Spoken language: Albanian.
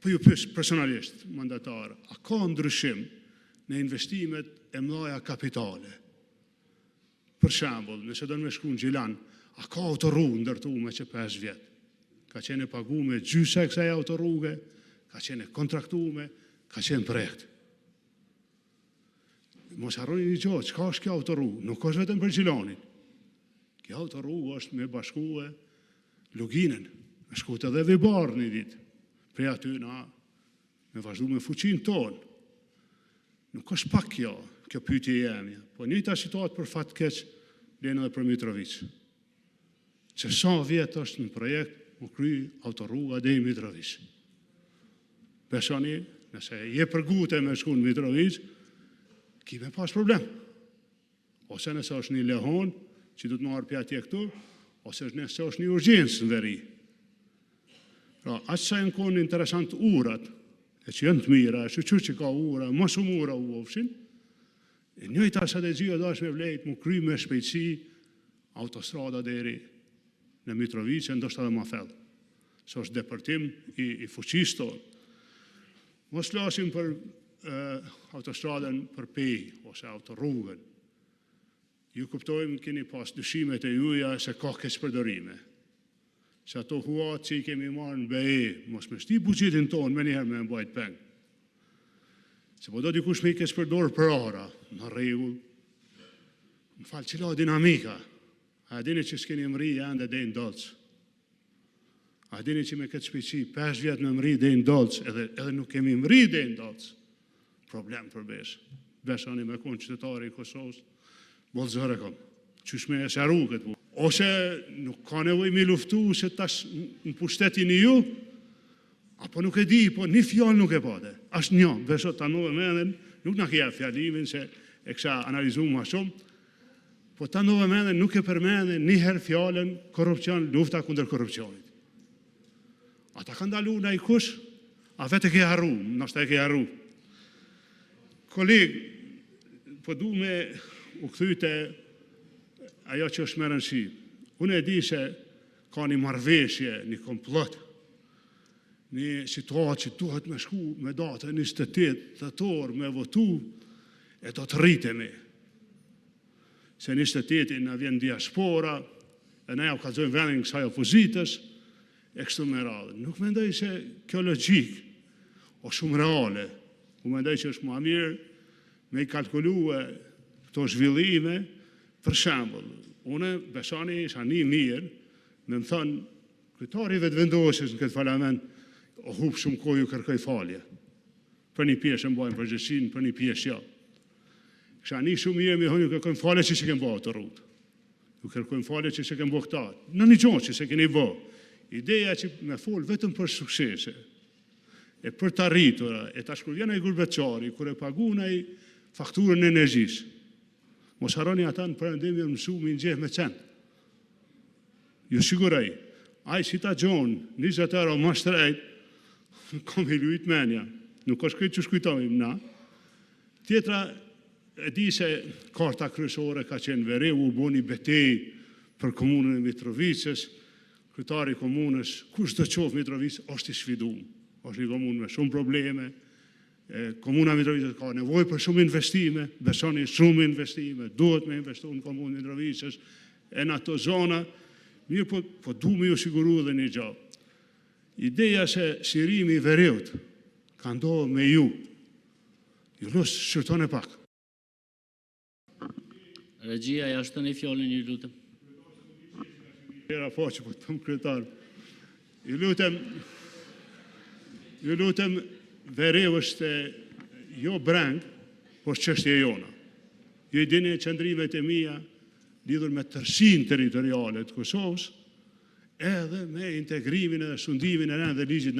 Po ju pyes personalisht, mandatar, a ka ndryshim në investimet e mëdha kapitale? Për shembull, nëse do të shkosh në Gjilan, a ka autorrugë të ndërtuar qe pesë vjet? Ka qenë e paguar gjysma e kësaj autorruge, ka qenë e kontraktuar, ka qenë në projekt. Mos harroni një gjë, çka është kjo autorrugë? Nuk është vetëm për Gjilanin. Kjo autorrugë është për ta bashkuar Luginën, të shkohet edhe në Ibër një ditë. Prej aty ne të vazhdojmë me fuqinë tonë. Nuk është pak kjo, kjo pyetje e imja. Po e njëjta situatë, për fat të keq, vlen edhe për Mitrovicë. Qe sa vjet është në projekt të kryhet autorruga deri në Mitrovicë. Besoni, nëse je për ngut të shkosh në Mitrovicë, ke për të pasur problem. Ose nëse është një lehonë që duhet ardhur prej atje këtu, ose nëse është një urgjencë në veri. Pra, aq sa kanë qenë interesant urat, e që janë të mira, e shyqyr që ka ura, më shumë ura u bëfshin, e njëjta strategji është dashur të vlejë të kryhet me shpejtësi autostrada deri në Mitrovicë, e ndoshta edhe më thellë. Se është depërtim i fuqisë tonë. Të mos flasim për autostradën për Pejë, ose autorrugën. Ju kuptojmë, keni pasur dyshimet tuaja se ka keqpërdorime. Se ato huat që i kemi marrë në BE, mos ta shtyj buxhetin tonë menjëherë ta mbajë peng. Se po do dikush t'i keqpërdorë për ara. Në rregull. Më fal, cila është dinamika? A e dini që s'keni mbërritur ende deri në Dollc? A e dini që me këtë shpejtësi, pesë vjet të mbërrish deri në Dollc, edhe nuk kemi mbërritur deri në Dollc. Problem për besë. Besoni, me qenë qytetar i Kosovës, boll zor e kam. Qysh ta sqaroj këtë punë. Ose, nuk ka nevojë të luftohet se tash në pushtet jeni ju, apo nuk e di, por një fjalë nuk e pate. Asnjë! Beso, ta ndërrove mendjen, nuk na e ke dhënë fjalimin se e kisha analizuar më shumë. Po ta ndërrove mendjen, nuk e përmende një herë fjalën korrupsion, lufta kundër korrupsionit. A ta ka ndaluar ndokush, a vetë e ke harruar? Ndoshta e ke harruar. Kolegë, Po dua të kthehem te ajo që është me rëndësi. Unë e di se ka një marrëveshje, një komplot, një situatë që duhet të shkohet më datën 28 dhjetor të votohet, e do të rritemi. Se 28-in na vjen diaspora, e ne ia kallëzojmë vendin kësaj opozitës, e kështu me radhë. Nuk mendoj se kjo logjikë është shumë reale. Unë mendoj që është më mirë t'i kalkulojmë këto zhvillime. Për shembull, unë besoni isha ndjerë mirë të më thotë kryetari i Vetëvendosjes në këtë Parlament është humbur shumë kohë, ju kërkoj falje. Për një pjesë e mbajmë përgjegjësinë, për një pjesë jo. Isha ndjerë shumë mirë të thotë ju kërkojmë falje që s'i kemi bërë autorrugët. Ju kërkojmë falje që s'e kemi bërë këtë. Ndonjë gjë që s'e keni bërë. Ideja që të flitet vetëm për suksese e për të arritura, e tash kur vjen ai gurbetqari, kur e paguan ai faturën e energjisë, mos harroni ata në Perëndim janë mësuar t'i njehin me cent. Ju siguroj, ai si ta gjejë 20 euro më shtrenjtë, do t'i luajë mendja. Nuk është krejt qysh kujtojmë ne. Tjetra, e di se karta kryesore ka qenë veriu, u bë një betejë për Komunën e Mitrovicës. Kryetari i komunës, kushdo qoftë në Mitrovicë, është i sfiduar. Është një komunë me shumë probleme. Komuna e Mitrovicës ka nevojë për shumë investime. Besoni, shumë investime. Duhet investuar në Komunën e Mitrovicës e në ato zona. Mirëpo, po dua t'ju siguroj edhe një gjë. Ideja se çlirimi i veriut ka ndodhur me ju, ju lus, shqyrtoni pak. Regjia, ia shtoni fjalën, ju lutem! Po të them, kryetar! Ju lutem, ju lutem, veriu është jo brengë, por është çështje e jona. Ju i dini qëndrimet e mia lidhur me tërësinë territoriale të Kosovës, edhe me integrimin edhe sundimin e rendit dhe ligjit në